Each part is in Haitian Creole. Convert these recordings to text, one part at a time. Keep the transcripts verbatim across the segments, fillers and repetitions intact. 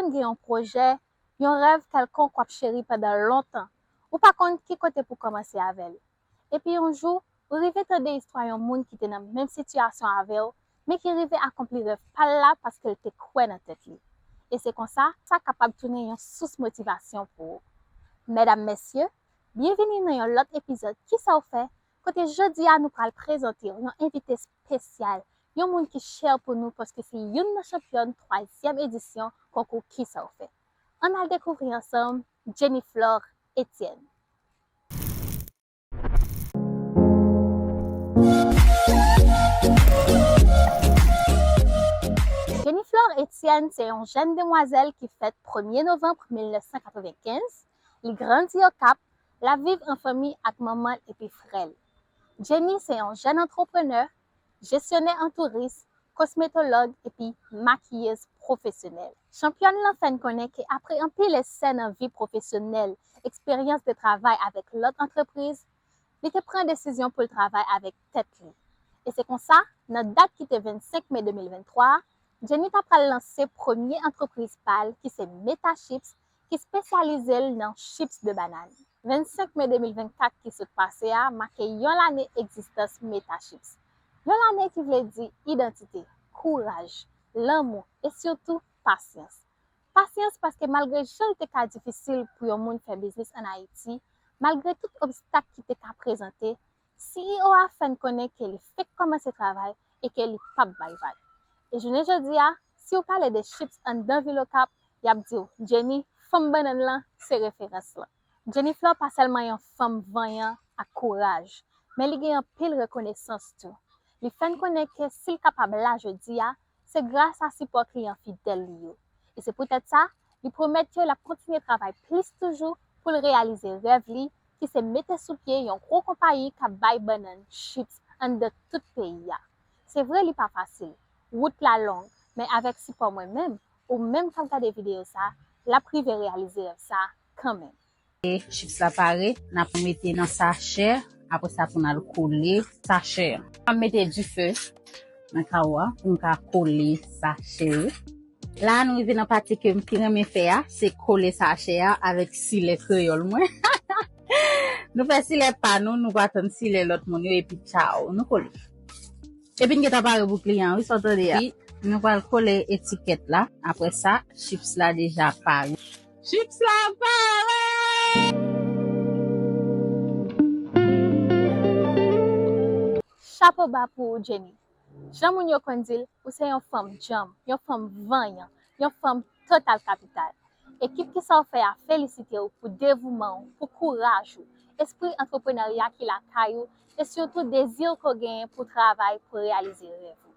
Gen yon pwojè, yon rèv kèlkonk w ap cheri pandan lontan. Ou pa konn ki kote pou kòmanse avè l. Epi yon jou, ou rive tande istwa yon moun ki te nan menm sitiyasyon avè w, men ki rive akonpli rèv pa l la paske l te kwè nan tèt li. E se konsa, sa kapab tounen yon sous motivasyon pou ou. Medam, mesye, byenvini nan yon lòt epizòd Kisa w fè, kote jodi a nou pral prezante w yon envite espesyal, yon moun ki chè pou nou paske se youn nan chanpyòn twazyèm edisyon konkou Kisa w fè. Ann al dekouvri ansanm Jenny Flore Etienne. Jenny Flore Etienne se yon jèn demwazèl ki fèt premye novanm mil nèf san katrevenkenz. Li grandi Okap, l ap viv an fanmi ak manman l epi frè l. Jenny se yon jèn antreprenè, jesyonè an touris, kosmetològ epi makiyez pwofesyonèl. Chanpyòn lan fè n konnen ke apre anpil esè nan vi pwofesyonèl, eksperyans de travay avèk lòt antrepriz, li te pran desizyon pou l travay avèk tèt li. E se konsa, nan dat ki te vennsenk me de mil venntwa, Jenny ta pral lanse premye antrepriz pa l ki se Meta Chips, ki espesyalize l nan chips de banann. Vennsenk me de mil vennkat ki sot pase a make yon lane egzistans Meta Chips. Yon lane ki vle di idantite, kouraj, lanmou e sitou pasyans. Pasyans paske malgre jan l te ka difisil pou yon moun fè biznis ann Ayiti, malgre tout obstak ki te ka prezante, C E O a fè n konnen ke li fenk kòmanse travay e ke li p ap bay vag. E jounen jodi a, si w pale de chips anndan vil Okap, y ap di w, Jenny, fanm bannann lan, se referans lan. Jenny Flore pa sèlman yon fanm vanyan ak kouraj, men li gen anpil rekonesans tou. Li fè n konnen ke si l kapab la jodi a, se gras a sipò kliyan fidèl li yo. E se poutèt sa, li pwomèt ke l ap kontinye travay plis toujou pou l reyalize rèv li, ki se mete sou pye yon gwo konpayi k ap bay bannann chips anndan tout peyi a. Se vre li pa fasil, wout la long, men avèk sipò mwen menm, ou menm k ap gade videyo sa, l ap rive reyalize rèv sa kanmenm. Chips la pare, n ap mete nan sachè, apre sa pou n al kole sachè a. N ap mete dife nan kawo a pou n ka kole sachè yo. La a nou rive nan pati ke m pi renmen fè a, se kole sachè a avèk silè kreyòl mwen. Nou fè silè pa nou, nou pa tann silè lòt moun yo, epi tchaw, nou kole. Epi n gentan pare pou kliyan, wi, sa w tande a. Wi, nou pral kole etikèt la. Apre sa, chips la deja pare. Chips la pare! Chapo ba pou ou, Jenny. Jan moun yo konn di l, ou se yon fanm djanm, yon fanm vanyan, yon fanm total kapital. Ekip Kisa w fè a felisite w pou devouman w, pou kouraj ou, espri antreprenarya ki lakay ou, e sitou dezi w ke w genyen pou travay pou reyalize rèv ou.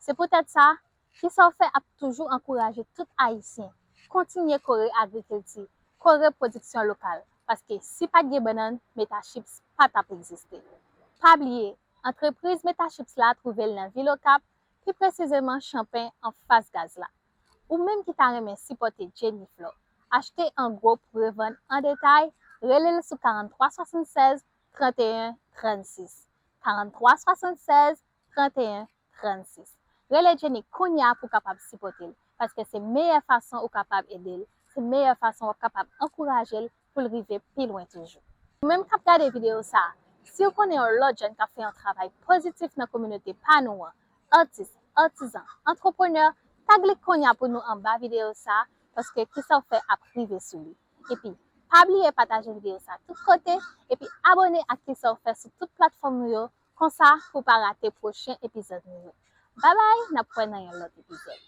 Se poutèt sa, Kisa w fè ap toujou ankouraje tout Ayisyen kontinye kore agrikilti, kore pwodiksyon lokal, paske si pa t gen bannann, Meta Chips pa t ap egziste. Pa bliye, antrepriz Meta Chips la twouve l nan vil Okap, pi presizeman Chanpen anfas gaz la. Ou menm ki ta renmen sipòte Jenny Flore, achte an gwo pou revann an detay, rele l sou karant twa swasannsèz, tranteyen trannsis. Karant twa swasannsèz, tranteyen trannsis. Rele Jenny kounye a pou w kapab sipòte l, paske se meyè fason ou kapab ede l, se meyè fason w ap kapab ankouraje l pou l rive pi lwen toujou. Ou menm k ap gade videyo sa a, si w konnen yon lòt jèn k ap fè yon travay pozitif nan kominote pa nou an, atis, atizan, antreprenè, tag li kounye a pou nou anba videyo sa a, paske Kisa w fè ap rive sou li. Epi, pa bliye pataje videyo sa a tout kote, epi abòne ak Kisa w fè sou tout platfòm nou yo, konsa pou w pa rate pwochen epizòd nou yo. Babay, n ap wè nan yon lòt epizòd.